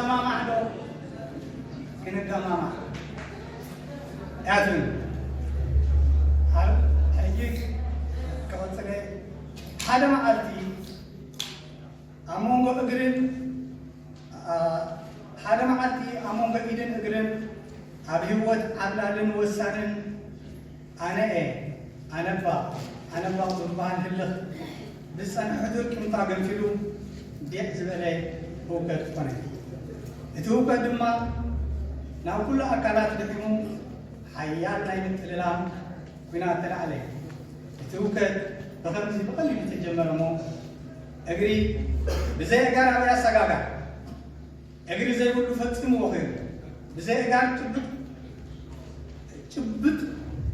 ሰማማዕ ዶ? ክንደማማዕ። ያትን። ኣብ ሕጂ ክቕጽል እየ። ሓደ መዓልቲ ኣብ መንጎ እግርን፣ ኣ፣ ሓደ መዓልቲ ኣብ መንጎ ኢድን እግርን ኣብ ህይወት ዓብላልን ወሳንን ኣነ እየ። ኣነባ፣ ኣነባ ዝበሃል ህልኽ ብዝጸንሐ ሕዱር ቂምታ ገንፊሉ ዴዕ ዝበለ ህውከት ኮነ። እቲ ህውከት ድማ ናብ ኩሉ ኣካላት ልሒሙ ሓያል ናይ ምጥልላም ኲናት ተላዕለ። እቲ ህውከት ብኸምዚ ብቐሊሉ ተጀመረ እሞ፣ እግሪ ብዘይ ኣጋር ኣበይ ኣሰጋጋር? እግሪ ዘይብሉ ፈጺሙ ወኺሩ። ብዘይ ኣጋር ጭብጥ፣ ጭብጥ፣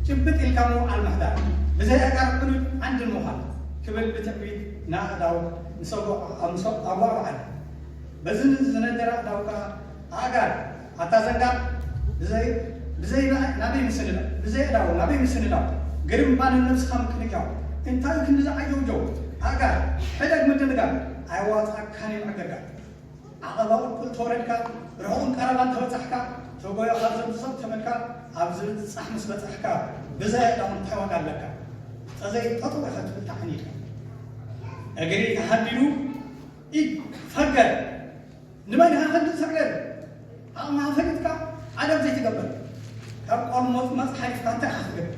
ጭብጥ ኢልካ ምውዓል ምሕዳር። ብዘይ ኣጋር ቅኑዕ ዓንድን ምዃን ክብል ብትዕቢት ንኣእዳው ምስ ኣጓ-፣ ምስ ኣጓዕባዕለ። በዚ ዝነደረ ኣእዳው ከኣ ኣእጋር፣ ኣታ ዘንጋር፣ ብዘይ፣ ብዘይ ናበይ ምስንዳው፣ ብዘይ ኣእዳው ናበይ ምስንዳው፣ ግርም ባንን ነብስኻ ምቅንጃው፣ እንታይ ክንዲ ዝዓጀውጀው፣ ኣእጋር፣ ሕደግ ምድንጋር፣ ኣየዋጽኣካን እዩ ምዕግርጋር። ዓቐባ ቁልቁል ተወረድካ፣ ርሑቕን ቀረባን ተበጻሕካ፣ ተጎዮ ካብ ዘምዝዞም ተመልካ፣ ኣብ ዝብጻሕ ምስ በጻሕካ፣ ብዘይ ኣእዳው እንታይ ዋጋ ኣለካ? ተዘይ ጠጠው ኢኻ ትብል ተዓኒድካ። እግሪ ተሃዲኑ፣ ኢድ ፈገር። ንመን ኢኻ ክንዲ ትዕለል? ዓቕምኻ ፈሊጥካ ዓለም ዘይትገብር። ካብ ቆልሞጽ መጽሓፍካ እንታይ ኢኻ ትገብር?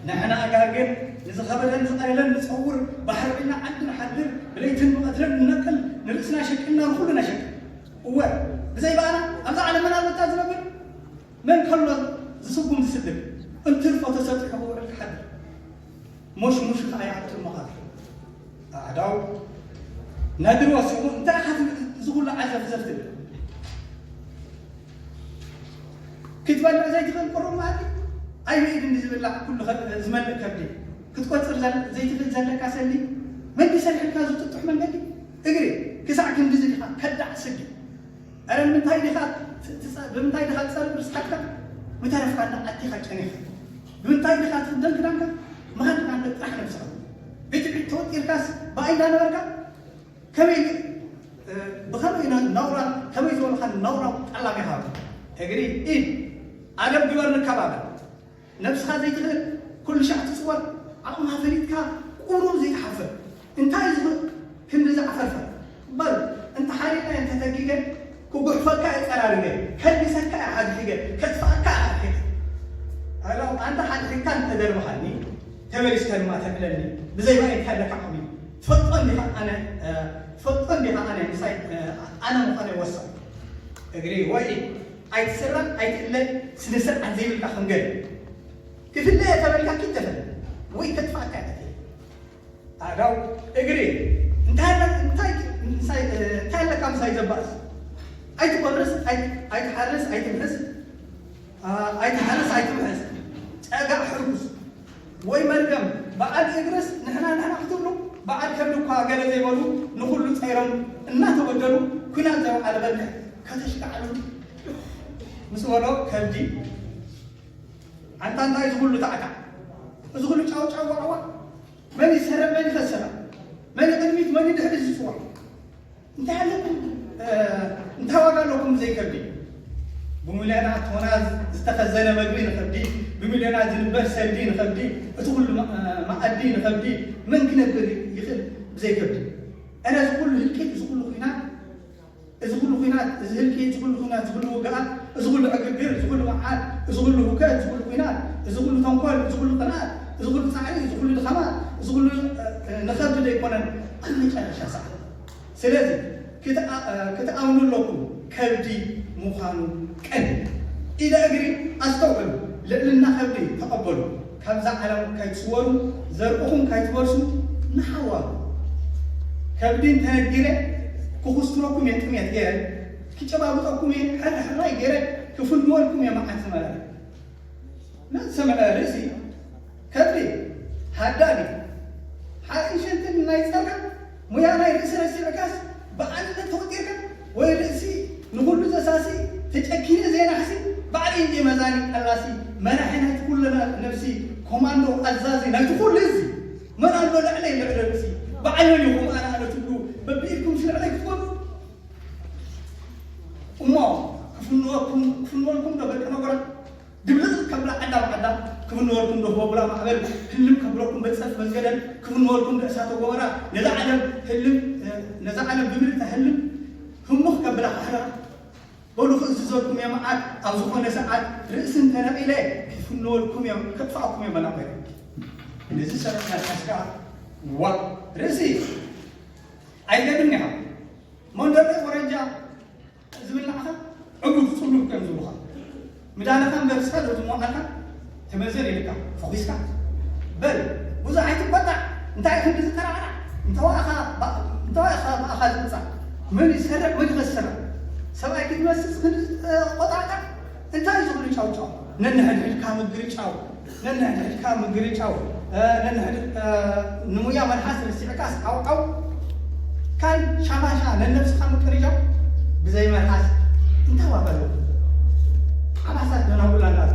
ንሕና ኣጋር ግን ንዝኸበደን ዝቐለለን ንጸውር፣ ባሕሪ ርኢና ዓዲ ንሓድር፣ ብለይትን ብቐትርን ንነቅል፣ ንርእስና ሸቂልና ንኹሉ ነሸቅል። እወ፣ ብዘይ ብኣና ኣብዛ ዓለም መን ኣሎ እታ ዝነብር? መን ከሎ ዝስጉም ዝስድር? እንትርፎ ተሰጢሑ ክውዕል ክሓድር። ሞሽሙሽ ከኣ ይኣቱ መቓብር። ኣእዳው ነድሪ ወሲኹ፣ እንታይ ኢኻ ትብል እዚ ኩሉ ዓዘፍዘፍ ትብል? ክትበልዕ ዘይትኽእል ቁሩብ መኣዲ፣ ኣይ ብኢድ እንዲ ዝብላዕ ኩሉ ከ-፣ ዝመልእ ከብዲ፣ ክትቆጽር ዘል-፣ ዘይትኽእል ዘለካ ሰልዲ፣ መን ድዩ ሰሪሕልካ እዚ ጥጡሕ መንገዲ? እግሪ፣ ክሳዕ ክንድዚ ዲኻ ከዳዕ ስዲ? ኣረ ንምንታይ ዲኻ ት-፣ ትጸ-፣ ብምንታይ ዲኻ ትጸርብ ርስሓትካ? ምተረፍካ እንዳ ኣቲኻ ጨኒኻ። ብምንታይ ዲኻ ትኽደን ክዳንካ? ምኻድካ እንደ ጥራሕ ነብስኻ። ብትዕቢት ተወጢርካስ ብኣይ እንዳነበርካ? ከመይ፣ እ፣ ብኸመይ ና-፣ ናውራ፣ ከመይ ዝበልኻ ናውራ ጠላም ኢኻ። እግሪ፣ ኢድ፣ ኣደብ ግበር ንከባበር። ነብስኻ ዘይትኽእል፣ ኩሉ ሻዕ ትጽወር፣ ዓቕምኻ ፈሊጥካ ቁሩብ ዘይትሓፍር። እንታይ እዩ ዝኽእል ክንዲ ዝዓፈርፈር? በል፣ እንተሓሪቐ እንተተጊገ፣ ክጉሕፈካ እየ ጸራሪገ፣ ከልግሰካ እየ ሓድሒገ፣ ከጥፍኣካ እየ ሓድሒገ። ኣለው፣ ኣንታ ሓድሒግካ እንተደርብኻኒ፣ ተመሊስካ ድማ ተዕለኒ፣ ብዘይ ባይ እንታይ ኣለካ ዓቕሚ? ትፈልጦ እንዲኻ ኣነ፣ እ፣ ትፈልጦ እንዲኻ ኣነ ምሳይ፣ እ፣ ኣነ ምዃነይ ወሳኝ። እግሪ ወይ ኣይትስራዕ ኣይትእለ ስነ ስርዓት ዘይብልካ ከም ገለ ክፍለ እየ ተበልካ ኪድ ተፈለ ወይ ከጥፋእካ እየ። ኣዳው እግሪ እንታይ ኣለ-፣ እንታይ፣ እንታይ፣ እንታይ ኣለካ ምሳይ ዘባእስ? ኣይትቆርስ፣ ኣይ-፣ ኣይትሓርስ፣ ኣይትምሕስ፣ ኣ፣ ኣይትሓርስ፣ ኣይትምሕስ፣ ጨጋዕ ሕርኩስ ወይ መርገም በዓል እግርስ ንሕና ንሕና ክትብሉ በዓል ከብዲ እኳ ገለ ዘይበሉ ንኹሉ ጸይሮም እናተበደሉ ኲናት ዘውዓለ በሊሕ ከተሽካዕሉ ምስ በሎ ከብዲ ኣንታ እንታይ እዚ ኩሉ ታዕታዕ? እዚ ኩሉ ጫው ጫው ዋዕዋ? መን ይሰረ? መን ይኸሰራ? መን ቅድሚት? መን ድሕሪት ዝፅዋዕ? እንታይ ኣለኩም? እ፣ እንታይ ዋጋ ኣለኩም ብዘይ ከብዲ? ብሚልዮናት ቶና ዝተኸዘነ መግቢ ንኸብዲ፣ ብሚልዮናት ዝንበር ሰልዲ ንኸብዲ፣ እቲ ኩሉ መ-፣ መኣዲ ንኸብዲ፣ መን ክነብር ይኽእል ብዘይ ከብዲ? እረ እዚ ኩሉ ህልቂት፣ እዚ ኩሉ ኲናት፣ እዚ ኩሉ ኲናት፣ እዚ ህልቂት፣ እዚ ኩሉ ኲናት፣ እዚ ኩሉ ውግኣት፣ እዚ ኩሉ ዕግርግር፣ እዚ ኩሉ መዓት፣ እዚ ኩሉ ሁከት፣ እዚ ኩሉ ኲናት፣ እዚ ኩሉ ተንኮል፣ እዚ ኩሉ ቅንኣት፣ እዚ ኩሉ ጻዕሪ፣ እዚ ኩሉ ድኻማት፣ እዚ ኩሉ፣ እ፣ እ፣ ንኸብዲ ዶ ኣይኮነን ኣብ መጨረሻ ሰዓት? ስለዚ ክትኣ-፣ እ፣ ክትኣምኑ ኣለኩም፣ ከብዲ ምዃኑ ቀንዲ። ኢደ እግሪ ኣስተውዕሉ፣ ልዕልና ከብዲ ተቐበሉ። ካብዛ ዓለም ካይትስወሩ፣ ዘርእኹም ካይትወርሱ ንሓዋሩ። ከብዲ እንተነጊረ፣ ክኹስትረኩም እየ ጥሜት ገይረ፣ ክጨባብጠኩም እየ ሕርሕራይ ገይረ፣ ክፍንወልኩም እየ መዓት ዝመረረ። መን ዝሰምዐ ርእሲ ከብዲ ሃዳሚ ሓይን ሸንትን ናይ ጸርካ ሙያ ናይ ርእሲ ረሲዕካስ ብኣንነት ተወጢርካ ወይ ርእሲ ንኹሉ ዘሳሲ ተጨኪነ ዘየናሕሲ ባዕለይ እንድየ መዛኒ ቀላሲ መራሒ ናይቲ ኩሉ ነብሲ ኮማንዶ ኣዛዚ ናይቲ ኩሉ እዚ መን ኣሎ ልዕለይ ልዕሊ ርእሲ ባዕለይ ኢኹም ኣነ ኣነ ትብሉ በብኢድኩም ስልዕለይ ክትኮኑ ክፍንወልኩም ዶ ህቦ ብላ ማዕበል ህልም ከብለኩም በጸፍ መንገደል ክፍንወልኩም ዶ እሳተ ጎመራ ነዛ ዓለም ህልም ነዛ ዓለም ብምልእታ ህልም ህሙኽ ከብላ ካሕራ በሉ ክእዝዘልኩም እየ መዓት ኣብ ዝኾነ ሰዓት ርእሲ እንተነቒለ ክፍንወልኩም እዮም ከጥፋእኩም እዮም መላእኮይ ነዚ ሰረት ናትካስካ ዋ ርእሲ ኣይገድም ኢኻ መንደርደይ ወረጃ ዝብላዕኻ ዕጉብ ጽሉል ከም ዝብሉኻ ምዳንኻ እምበር ስኻ ዶ ዝሞዓልካ ተመዘን ኢልካ ፈኺስካ በል ብዙሕ ኣይትቆጣዕ እንታይ ክንዲ ዝጠራዕራዕ እንተዋእኻ እንተዋእኻ ብኣኻ ዝምጻእ መን ይሰርዕ መን ይኸስራ ሰብኣይ ክትመስስ ክንዲ ቆጣዕጣዕ እንታይ ዝብሉ ጫውጫው ነንሕድሕድካ ምግርጫው ነንሕድሕድካ ምግርጫው ነንሕድሕድ ንሙያ መልሓስ ርሲዕካስ ዓውዓው ካን ሻማሻ ነነብስኻ ምቅርጫው ብዘይ መልሓስ እንታይ ዋጋ ኣለዎ ዓባሳት ደናጉላ እንዳሉ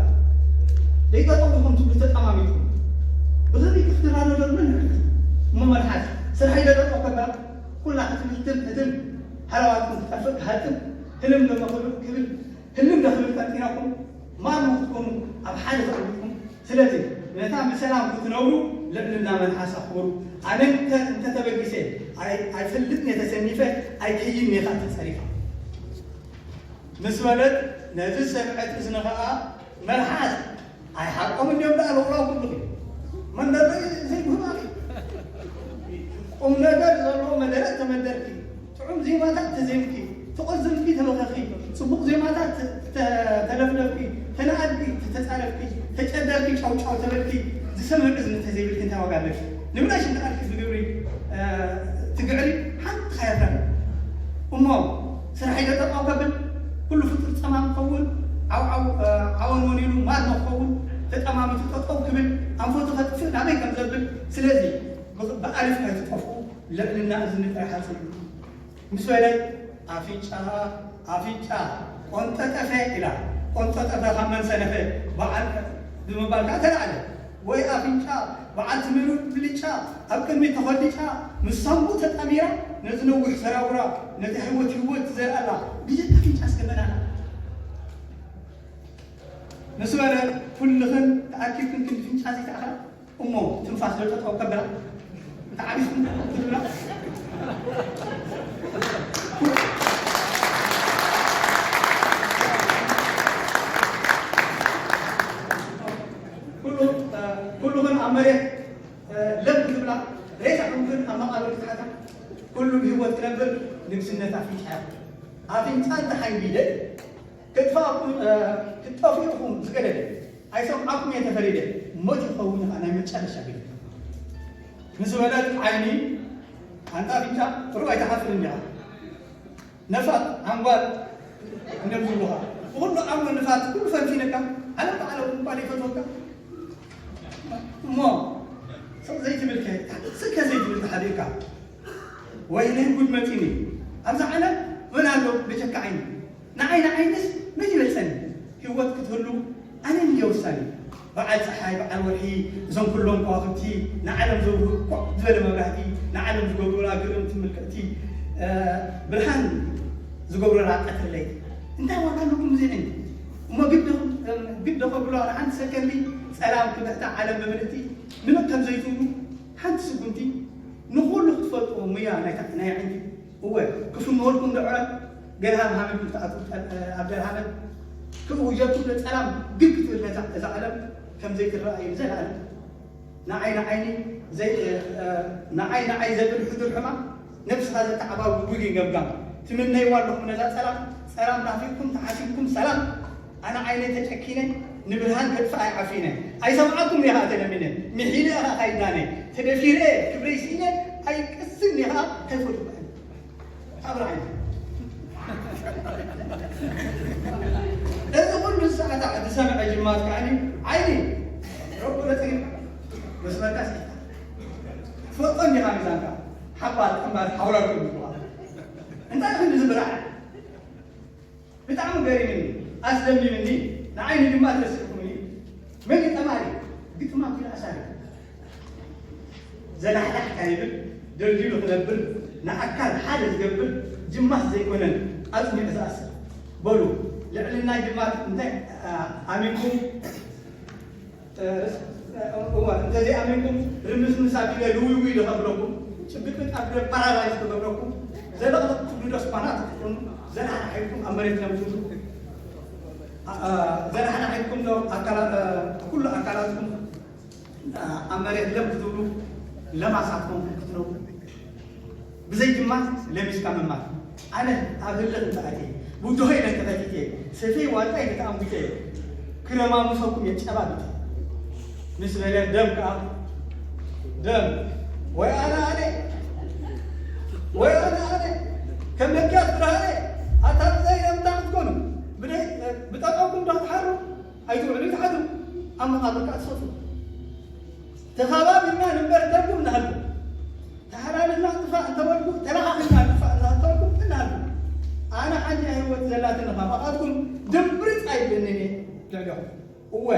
ደይጠጠው ኢኹም ትብሉ ተጠማሚትኩም ብኸመይ ክትራዶ ዘሎ ነንሕድሕድ እሞ መልሓስ ስራሕ ይደጠጠው ከበላ ኩላ ክትምልትን እትን ሃለዋትኩም ትጠፍእ ክሃልትን ህልም ደሞ ክብል ክብል ህልም ደኽብል ጠርጢራኩም ማን ክትኮኑ ኣብ ሓደ ተቐሚጥኩም ስለዚ ነታ ብሰላም ክትነብሩ ልዕልና መልሓስ ኣኽብሩ ኣነ እንተተበጊሰ ኣይፈልጥን እየ ተሰኒፈ ኣይከይን እየ ከዓ ተፀሪፋ ምስ በለት ነዚ ሰብዐት እዝኒ ከዓ መልሓስ ኣይሓቆም እንዲዮም ደኣ ለውላው ክብሉኺ መንደር ዘይብህባኺ ቁም ነገር ዘለዎ መደረ ተመደርኪ ጥዑም ዜማታት ተዜምኪ፣ ትቖዝምኪ ተበኸኺ፣ ጽቡቕ ዜማታት ተለፍለፍኪ፣ ተነኣድኪ፣ ተተጻረፍኪ፣ ተጨደርኪ፣ ጫው ጫው ተበልኪ፣ ዝሰምዕ እዝኒ እንተዘይብልኪ እንታይ ዋጋ ኣለኪ? ንብላሽ እንተኣልኪ ብግብሪ ትግዕሪ ሓንቲ ካየፍረን። እሞ ስራሕ ይገጠም ኣብ ከብል ኩሉ ፍጡር ጸማም ክኸውን ዓው ዓው ዓወን ወኒኑ ማር ንክኸውን ተጠማሚቱ ጠጠው ክብል ኣንፈቱ ከጥፍእ ናበይ ከም ዘብል ስለዚ ብኣልፍ ኣይትጠፍኡ። ልዕልና እዝኒ ጥራሕ ኣጽንዑ ምስ በለት ኣፍንጫ ኣፍንጫ ቆንጠጠፈ ኢላ ቆንጠጠፈ ካብ መን ሰነፈ በዓል ብምባል ከዓ ተላዕለ ወይ ኣፍንጫ በዓል ትምህሩ ብልጫ ኣብ ቅድሚ ተኾዲጫ ምስ ሳንቡእ ተጣሚራ ነዚ ነዊሕ ሰራውራ ነቲ ህይወት ህይወት ትዘርኣላ ብጀካ ኣፍንጫ እስከ በላላ ምስ በለ ኩልኽን ተኣኪብክን ክንዲ ፍንጫ ዘይተኣኽላ እሞ ትንፋስ ዶ ጠጠው ከብላ እንተ ዓቢስኩም ትብላ ኩሉ ኩሉኽን ኣብ መሬት ለም ትብላ ሬሳ ኩንክን ኣብ መቃብር ትሓታ ኩሉ ብህይወት ክነብር ንግስነት ኣፍንጫ ኣፍንጫ እንተሓንጊደ ክትፋእኩም ክትጠፍኡ ኢኹም ዝገደደ ኣይሰምዓኩም እየ ተፈሪደ ሞት ይኸውን ኢኻ ናይ መጨረሻ ግደ ምስ በለት ዓይኒ ኣንታ ኣፍንጫ ሩእ ኣይትሓፍርን ዲኻ ነፋት ዓንጓል እንደም ዝብሉኻ ብኩሉ ዓሞ ንፋት ኩሉ ፈንፊነካ ዓለም ብዓለም እኳ ዘይፈትወካ እሞ ስቕ ዘይትብል ከ ስከ ዘይትብል ተሓቢእካ ወይለይ ጉድ መፂኒ ኣብዛ ዓለም መን ኣሎ ብጀካ ዓይኒ ንዓይ ንዓይንስ መን ይበልፀኒ ህይወት ክትህሉ ኣነ እንድየ ወሳኒ በዓል ፀሓይ በዓል ወርሒ እዞም ኩሎም ከዋክብቲ ንዓለም ዘብርሁ ኮዕ ዝበለ መብራህቲ ንዓለም ዝገብሩላ ግርምቲ ምልክዕቲ ብርሃን ዝገብሩላ ቀትሪ ለይቲ እንታይ ዋጋ ኣለኩም ብዘይ ዓይኒ እሞ ግዲ ከብሎ ንሓንቲ ሰከንዲ ፀላም ክብሕታ ዓለም ብምልእቲ ምንም ከም ዘይትብሉ ሓንቲ ስጉምቲ ንኹሉ ክትፈልጥዎ ሙያ ናይ ዓይኒ እወ ክፍንወልኩም ዶ ዕረት ገለ ሃብሃብ ኢልኩም ትኣትዉ ኣብ ገለ ሃበል ክእውጀልኩም ዶ ጸላም ግግ ክትብል ነታ እዛ ዓለም ከም ዘይትረኣ እዩ ንዘለኣለም ንዓይ ንዓይኒ ንዓይ ንዓይ ዘብል ሕዱር ሕማም ነብስኻ ዘተዓባዊ ውጉግ እዩ ገምጋም ትምነይዋ ኣለኹም ነዛ ጸላም ጸላም ናፊቕኩም ተሓሲብኩም ሰላም ኣነ ዓይነይ ተጨኪነ ንብርሃን ከጥፍኣ ይዓፊነ ኣይሰምዓኩም እየ ከዓ ተለሚነ ምሒለ እኻ ካይድናነ ተደፊረ ክብረይ ስኢነ ኣይቅስን እየ ከዓ ከይፈትኩ ኣብርዓይ እዚ ኩሉ ሰዓታ ዝሰምዐ ጅማት ከዓኒ ዓይኒ ረቁረጢ መስመርካ ስሒታ ትፈልጦ እንዲኻ ሚዛንካ ሓባር ጥምባር ሓውራር ይብሉዋ እንታይ ክንዲ ዝብርዓ ብጣዕሚ ገሪምኒ ኣስደሚምኒ ንዓይኒ ድማ ተስእኩኒ መን ጠማሪ ግጥማ ኪል ኣሳሪ ዘላሕላሕ ካይብል ደልዲሉ ክነብር ንኣካል ሓደ ዝገብር ጅማት ዘይኮነን ኣፅኒዑ ዝኣስር በሉ ልዕልና ጅማት እንታይ ኣሚንኩም እዋ እንተዘይኣሚንኩም ርምስምስ ኣቢለ ልውይውይ ዶ ከብለኩም፣ ጭብጥብጥ ኣቢለ ፓራላይዝ ዶ ከብለኩም፣ ዘለቕለቕ ትብሉ ዶ ስፓና ትጥቅሙ፣ ዘናሕናሒትኩም ኣብ መሬት ለም ትብሉ፣ አ-፣ አ-፣ ዘናሕናሒትኩም ዶ ኣካላ-፣ አ-፣ ኩሉ ኣካላትኩም፣ አ-፣ ኣብ መሬት ለም ክትብሉ፣ ለማሳትኩም ክትነብሩ። ብዘይ ድማ ለሚስካ ምማት። ኣነ ኣብ ህልኽ እንተኣትየ፣ ብድሆ ኢለ እንተቐቲተ፣ ሰይፈይ ዋልታ ኢለ ተኣንጒተ፣ ክረማምሰኩም እየ ጨባቢጠ። ምስ በለ ደም ከኣ፣ ደም፣ ወይ ኣነ ኣነ፣ ወይ ኣነ ኣነ፣ ከም ደቂያት ብርሃነ፣ ኣታ ብዘይ ደም እንታይ ክትኮኑ? ብደይ-፣ ብጠጠውኩም ዶ ክትሓሩ? ኣይትውዕሉ ይትሓዙ፣ ኣብ መቓብር ከኣ ትሰፍሩ። ተኸባቢርና ንንበር እንተልኩም እናሃልኩም፣ ተሓላሊኽና ንጥፋእ እንተበልኩ፣ ተለኻኺብና ንጥፋእ እናሃልኩም እናሃልኩም። ኣነ ሓንቲ ህይወት ዘላትኒ ካባኻትኩም ድምብርፅ ኣይብለንን እየ ልዕሌኹም። እወ፣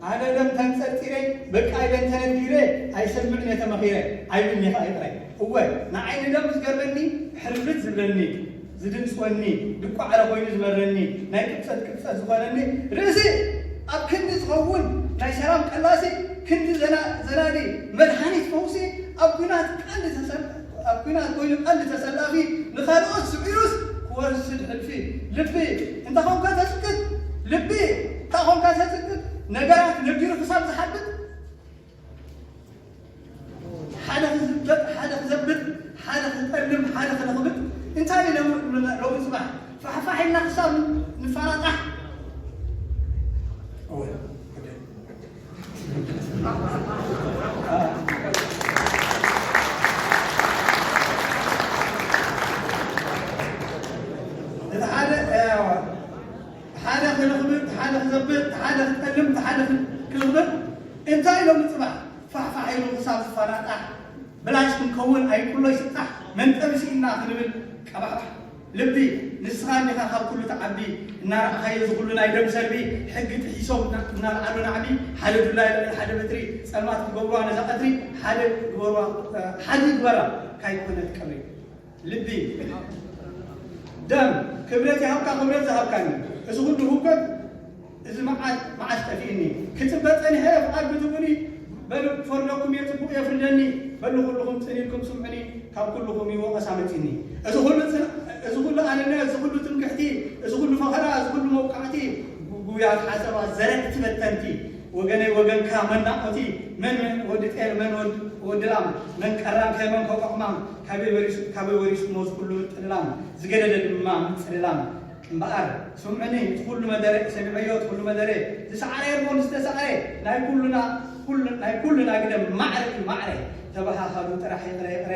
ኣነ ደም ተንፀርፂረ፣ በቃ ኢለ እንተነዲረ፣ ኣይሰምዕን እየ ተመኺረ፣ ኣይብልኒ ኸዓ ይቕረ። እወ፣ ንዓይ ንደም ዝገርመኒ፣ ሕርብት ዝብለኒ፣ ዝድንፅወኒ፣ ድቋዕረ ኮይኑ ዝመረኒ፣ ናይ ቅብፀት ቅብፀት ዝኾነኒ ርእሲ ኣብ ክንዲ ዝኸውን ናይ ሰላም ቀላሲ፣ ክንዲ ዘና-፣ ዘናዲ መድሃኒት ፈውሲ፣ ኣብ ኲናት ቀንዲ ተሰል-፣ ኣብ ኲናት ኮይኑ ቀንዲ ተሰላፊ፣ ንኻልኦት ስዒሩስ ክወስድ ሕልፊ። ልቢ እንተ ኾንካ ተጽቅጥ፣ ልቢ እንተ ኾንካ ተጽቅጥ፣ ነገራት ነጊሩ ክሳብ ዝሓብጥ፣ ሓደ ክዝበጥ፣ ሓደ ክዘብጥ፣ ሓደ ክጠልም፣ ሓደ ክነኽብጥ። እንታይ እዩ ሎሚ፣ ሎሚ ጽባሕ ፋሕፋሕ ኢልና ክሳብ ንፈራጣሕ? እወ። እቲ ሓደ፣ እወ። ሓደ ክነኽብጥ፣ ሓደ ክዘብጥ፣ ሓደ ክጠልም፣ ሓደ ክነኽብጥ። እንታይ ሎሚ ጽባሕ ፋሕፋሕ ኢሉ ክሳብ ዝፈራጣሕ? ብላሽ ክንከውን ኣይኩሎ ይስጣሕ፣ መንጠቢ ስኢንና ክንብል ቀባሕባሕ። ልቢ፣ ንስኻ እንዲኻ ካብ ኩሉ ትዓቢ፣ እናረኣኻዮ እዚ ኩሉ ናይ ደም ሰልቢ፣ ሕጊ ጥሒሶም እና-፣ እናለዓሉ ናዕቢ፣ ሓደ ዱላ ይልዕል ሓደ በትሪ፣ ጸልማት ክገብሩዋ ነዛ ቀትሪ፣ ሓደ ግበሩዋ፣ እ፣ ሓደ ይግበራ፣ ካይኮነት ቀብሪ። ልቢ፣ ደም፣ ክብረት ይሃብካ፣ ክብረት ዝሃብካኒ። እዚ ኩሉ ህውከት፣ እዚ መዓት፣ መዓት ጠፊእኒ። ክጽበ ጸኒሐ፣ ፍቓድ ብትቡኒ፣ በሉ፣ ፈርደኩም እየ፣ ጽቡቕ እየ፣ ፍርደኒ። በሉ፣ ኩልኹም ጽን ኢልኩም ስምዑኒ፣ ካብ ኩልኹም እዩ ወቐሳ መጺኒ። እዚ ኩሉ ጽን-፣ እዚ ኩሉ ኣነነት፣ እዚ ኩሉ ትምክሕቲ፣ እዚ ኩሉ ፈኸራ፣ እዚ ኩሉ መውቃዕቲ፣ ጉጉያት ሓሰባት፣ ዘረግቲ በተንቲ፣ ወገነይ ወገንካ መናቆቲ፣ መን ወዲ ጤል፣ መን ወድ-፣ ወዲ ላም፣ መን ቀራን ከመን ኮቆሕማም፣ ካበይ ወሪሱ፣ ካበይ ወሪሱ ሞዝ ኩሉ ምጥልላም፣ ዝገደደ ድማ ምጽልላም። እምበኣር ስምዑኒ፣ እቲ ኩሉ መደረ ሰሚዐዮ፣ እቲ ኩሉ መደረ ዝሰዓረ እሞ ዝተሳዕረ፣ ናይ ኩሉና፣ ኩሉ፣ ናይ ኩሉና ግደ ማዕረ እዩ ማዕረ። ተበሃሃሉ ጥራሕ ይቕረ ይቕረ።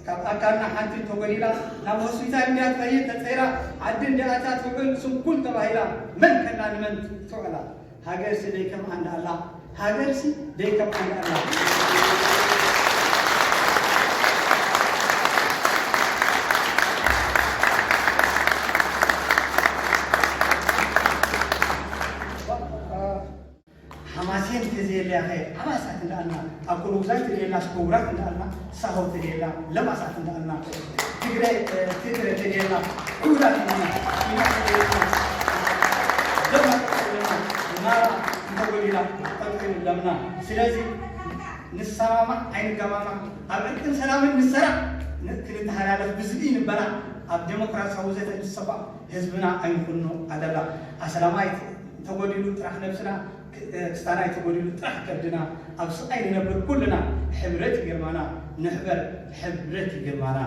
ካብ ኣካልና ሓንቲ እንተጎዲላ፣ ናብ ሆስፒታል እንድያ ትኸይድ ተጸይራ፣ ዓዲ እንድያ ኣትያ ትውዕል ስንኩል ተባሂላ፣ መን ከላ ንመን ትውዕላ? ሃገርሲ ደይ ከም ኣንዳ ኣላ፣ ሃገርሲ ደይ ከም ኣንዳ ኣላ። ሓማሴን ተዘየለያኸ ዓባሳት እንዳኣልና፣ ኣኮሎጉዛይ ተደየላ፣ ስኮውራት እንዳኣልና፣ ሳሆ ተደየላ፣ ለባሳት እንዳኣልና፣ ትግረ፣ እ፣ ትግረ ተደየላ፣ ዕውዳት እንዳኣልና፣ ኢና ተደየላ፣ ደማ ተደየላ፣ ማራ እንተጎዲላ፣ ጠጠው ለምና። ስለዚ ንሰማማዕ ኣይንገማማዕ፣ ኣብ ዕርቅን ሰላምን ንሰራዕ፣ ን-፣ ክንተሃላለፍ ብዝብኢ ንበላዕ፣ ኣብ ዴሞክራሲያዊ ዘተ ንሰኳዕ ህዝብና ኣይንኹኖ ኣደላ። ኣሰላማይ ተጎዲሉ ጥራሕ ነብስና፣ ክ-፣ ክስታናይ ተጎዲሉ ጥራሕ ከብድና፣ ኣብ ስቓይ ንነብር ኩልና፣ ሕብረት ይግርማና፣ ንሕበር፣ ሕብረት ይግርማና።